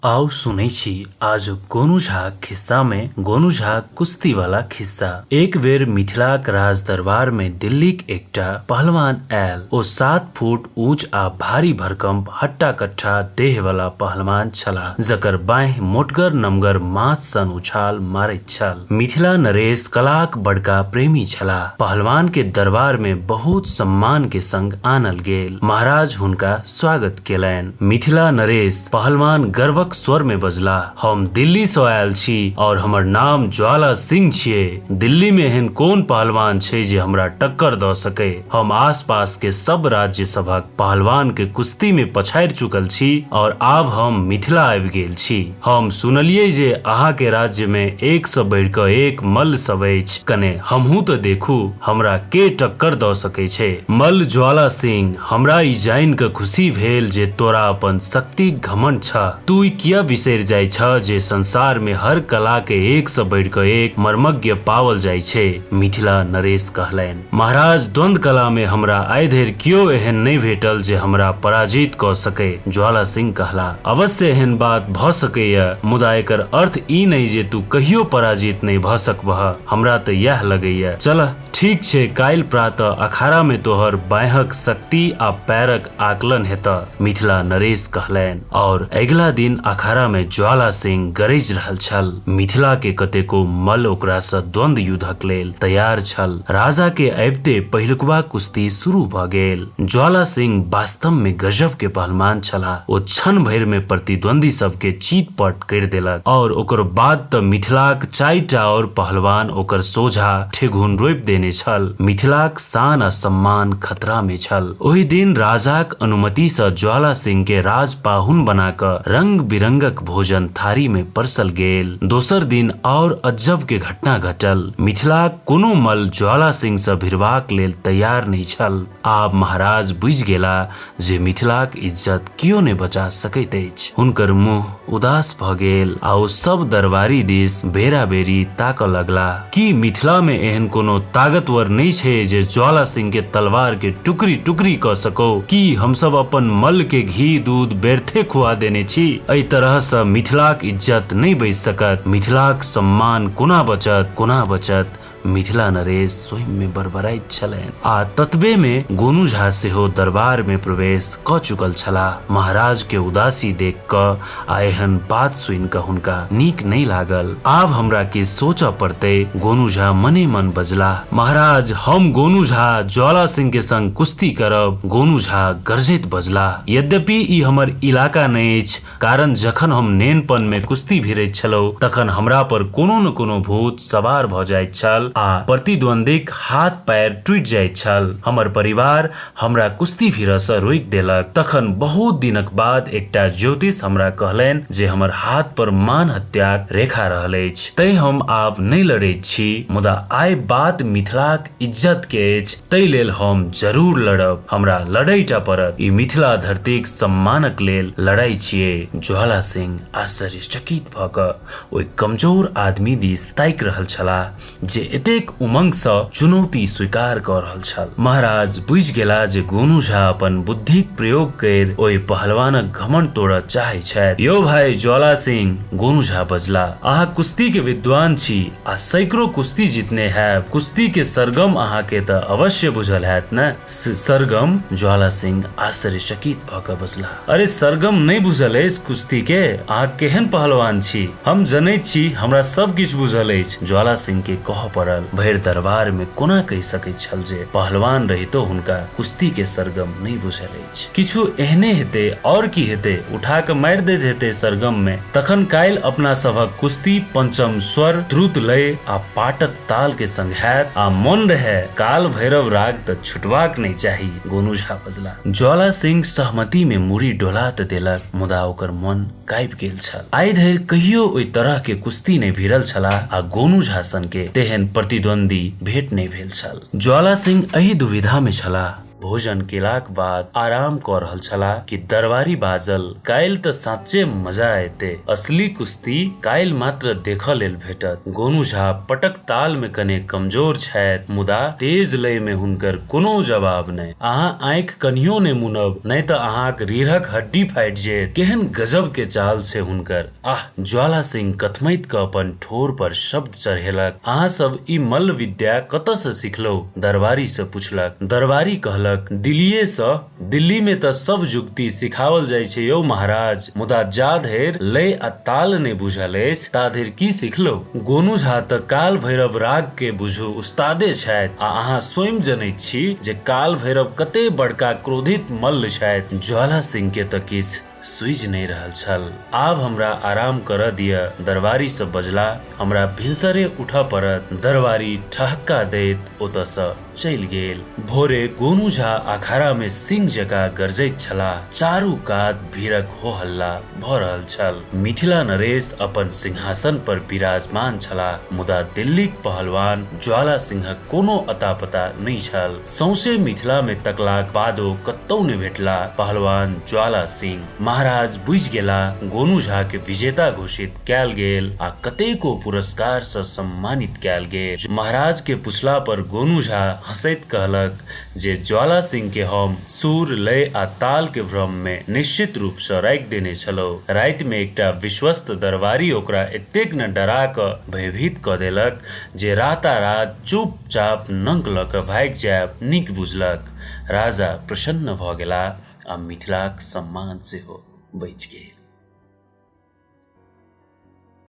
आउ सुनै छी आजुक गोनू झाक खिस्सामे गोनू झाक कुश्तीवला खिस्सा। एक बेर मिथिलाक राज दरबारमे दिल्लीक एकटा पहलवान आयल। ओ 7 फुट ऊँच आ भारी भरकम हट्टा-कट्ठा देहवला पहलवान छलाह जकर बाँहि मोटगर नमगर माछ सन उछाल मारैत छल। मिथिला नरेश कलाक बड़का प्रेमी छलाह। पहलवान के दरबार मे बहुत सम्मान के संग आनल गेल। महाराज हुनका स्वागत केलनि। मिथिला नरेश पहलवान गर्वक स्वर में बजलाह, हम दिल्ली सँ आयल छी और हमर नाम ज्वाला सिंह छियै। दिल्ली में एहन कोन पहलवान छै जे हमरा टक्कर दऽ सकै? हम आसपास के सब राज्य सभक पहलवान के कुश्ती में पछाड़ि चुकल छी और आब हम मिथिला आबि गेल छी। हम सुनलियै जे अहाँ के राज्य में एक सँ बढ़ि कऽ एक मल्ल सब अछि, कने हमहूँ तऽ देखू हमरा के टक्कर दऽ सकै छै। मल्ल ज्वाला सिंह, हमरा ई जानि कऽ खुशी भेल जे तोरा अपन शक्तिक घमंड छह। तू ई किया बिसरि जाइ छह जे संसार में हर कला के एक सँ बढ़ि कऽ एक मर्मज्ञ पाओल जाइ छै, मिथिला नरेश कहलनि। महाराज, द्वंद कला में हमरा आइ धरि कियो एहन नहि भेटल जे हमरा पराजित कऽ सकै, ज्वाला सिंह कहला। अवश्य एहन बात भऽ सकैए, मुदा एकर अर्थ ई नहि जे तू कहियो पराजित नहि भऽ सकबह। हमरा तऽ यैह लगैए। चलह, ठीक छै, काल्हि प्रातः अखाड़ा में तोहर बाँहक शक्ति आ पैरक आकलन हेतह, मिथिला नरेश कहलनि। और अगिला दिन अखाड़ा में ज्वाला सिंह गरजि रहल छल। मिथिला के कतेको मल्ल ओकरा सँ द्वंद युद्धक लेल तैयार छल। राजा के अबिते पहिलुकबा कुश्ती शुरू भऽ गेल। ज्वाला सिंह वास्तव में गजब के पहलवान छलाह। ओ क्षण भरि में प्रतिद्वंदी सब के चीत-पट करि देलक और ओकर बाद तऽ मिथिलाक चारिटा और पहलवान ओकर सोझा ठेघुन रोपि देने छल। मिथिलाक शान आ सम्मान खतरा में छल। ओहि दिन राजाक अनुमति सँ ज्वाला सिंह के राजपाहुन बना कऽ रंग-बिरंगक भोजन थारी में परसल गेल। दोसर दिन और अजब के घटना घटल। मिथिलाक कोनो मल्ल ज्वाला सिंह सँ भिड़बाक लेल तैयार नहि छल। आब महाराज बुझि गेला जे मिथिलाक इज्जत कियो नहि बचा सकैत अछि। हुनकर मुँह उदास भऽ गेल आ ओ सब दरबारी दिस बेरा-बेरी ताकऽ लगलाह। की मिथिला मे एहन कोनो ताकतवर नहि छै जे ज्वाला सिंह के तलवार के टुकड़ी-टुकड़ी कऽ सकौ? की हमसब अपन मल्ल के घी-दूध व्यर्थे खुआ देने छी? एहि तरह सँ मिथिलाक इज्जत नहि बचि सकत। मिथिलाक सम्मान कोना बचत? कोना बचत? मिथिला नरेश स्वयं में बड़बड़ाइत छलनि आ ततबे में गोनू झा सेहो दरबार में प्रवेश क चुकल छलाह। महाराज के उदासी देख क आ एहन बात सुनि क हुनका नीक नहि लागल। आब हमरा किछु सोचऽ पड़तै, गोनू झा मने मन बजलाह। महाराज, हम गोनू झा ज्वाला सिंह के संग कुश्ती करब, गोनू झा गरजैत बजलाह। यद्यपि ई हमर इलाका नहि अछि, कारण जखन हम नेनपन में कुश्ती भिड़ैत छलहुँ तखन हमरा पर कोनो न कोनो भूत सवार भऽ जाइत छल आ प्रतिद्वंदीक हाथ पैर टूटि जाइत छल। हमर परिवार हमरा कुश्ती भिड़ऽ सँ रोकि देलक। तखन बहुत दिनक बाद एकटा ज्योतिष हमरा कहलनि जे हमर हाथ पर मान हत्याक रेखा रहल अछि, तैं हम आब नहि लड़ैत छी, मुदा आइ बात मिथिलाक इज्जत के अछि, ताहि लेल हम जरूर लड़ब। हमरा लड़ैटा पड़त। ई मिथिला धरतीक सम्मानक लेल लड़ाई छियै। ज्वाला सिंह आश्चर्यचकित भऽ कऽ ओहि कमजोर आदमी दिस ताकि रहल छलाह जे एतेक उमंग सँ चुनौती स्वीकार कऽ रहल छल। महाराज बुझि गेलाह जे गोनू झा अपन बुद्धिक प्रयोग करि ओहि पहलवानक घमंड तोड़ऽ चाहैत छथि। यौ भाई ज्वाला सिंह, गोनू झा बजलाह, अहाँ कुश्ती के विद्वान छी आ सैकड़ो कुश्ती जीतने हैब। कुश्ती के सरगम अहाँ के तऽ अवश्य बुझल हैत ने? सरगम? ज्वाला सिंह आश्चर्यचकित भऽ कऽ बजलाह, अरे सरगम नहि बुझल अछि कुश्ती के? अहाँ केहन पहलवान छी? हम जनैत छी, हमरा सब किछु बुझल अछि, ज्वाला सिंह के कहऽ पड़ल। भरि दरबार मे कोना कहि सकैत छल जे पहलवान रहितो हुनका कुश्ती के सरगम नहि बुझल अछि। किछु एहने हेतै, आओर की हेतै, उठा कऽ मारि दैत हेतै सरगम मे। तखन काल्हि अपना सभक कुश्ती पंचम स्वर, द्रुत लय आ पाटक ताल के संग हैत आ मोन रहए काल भैरव राग तऽ छुटबाक नहि चाही, गोनू झा बजला। ज्वाला सिंह सहमति मे मुड़ी डोला तऽ देलक, मुदा ओकर मन काँपि गेल छल। आइ धरि कहियो ओहि तरह के कुश्ती नहि भिड़ल छलाह आ गोनू झा सन के तेहन प्रतिद्वंदी भेंट नहि भेल छल। ज्वाला सिंह एहि दुविधा मे छलाह। भोजन केलाक बाद आराम कऽ रहल छलाह कि दरबारी बाजल, काल्हि तऽ साँचे मजा एतै, असली कुश्ती काल्हि मात्र देखऽ लेल भेटत। गोनू झा पटक ताल मे कने कमजोर छथि, मुदा तेज लय मे हुनकर कोनो जवाब नहि। अहाँ आँखि कनियो नहि मुनब, नहि तऽ अहाँक रीढ़क हड्डी फाटि जेत। केहन गजब के चाल छै हुनकर। आह! ज्वाला सिंह कथमैत कऽ अपन ठोर पर शब्द चढ़ेलक, अहाँ सब ई मल्ल विद्या कतऽ सँ सिखलहुँ? दरबारी सँ पुछलक। दरबारी कहलक, दिल्लीए सँ। दिल्ली मे तऽ सब जुगती सिखाओल जाइ छै यौ महाराज, मुदा जा धरि लय आ ताल नहि बुझल अछि ता धरि की सिखलहुँ? गोनू झा तऽ काल भैरव राग के बुझू उस्तादे छथि आ अहाँ स्वयं जनैत छी जे काल भैरव कते बड़का क्रोधित मल्ल छथि। ज्वाला सिंह के तऽ किछु सूझि नहि रहल छल। आब हमरा आराम करऽ दिअ, दरबारी सब बजला, हमरा भिनसरे उठऽ पड़त। दरबारी ठहक्का दैत ओतऽसँ चलि गेल। भोरे गोनू झा अखाड़ा मे सिंह जकाँ गरजैत छलाह। चारू कात भीड़क हो हल्ला भऽ रहल छल। मिथिला नरेश अपन सिंहासन पर विराजमान छलाह, मुदा दिल्लीक पहलवान ज्वाला सिंहक कोनो अता-पता नहि छल। सौंसे मिथिला मे तकलाक बादो कतौ नहि भेटला पहलवान ज्वाला सिंह। महाराज बुझि गेला, गोनू झा के विजेता घोषित कयल गेल आ कतेको पुरस्कार सँ सम्मानित कयल गेल। महाराज के पुछला पर गोनू झा हँसैत कहलक जे ज्वाला सिंह के हम सुर, लय आ ताल के भ्रम मे निश्चित रूप सँ राखि देने छलहुँ। राति मे एकटा विश्वस्त दरबारी ओकरा एतेक ने डरा कऽ भयभीत कऽ देलक जे रातारात चुपचाप नंक लऽ कऽ भागि जायब नीक बुझलक। राजा प्रसन्न भऽ गेलाह आ मिथिलाक सम्मान सेहो बचि गेल।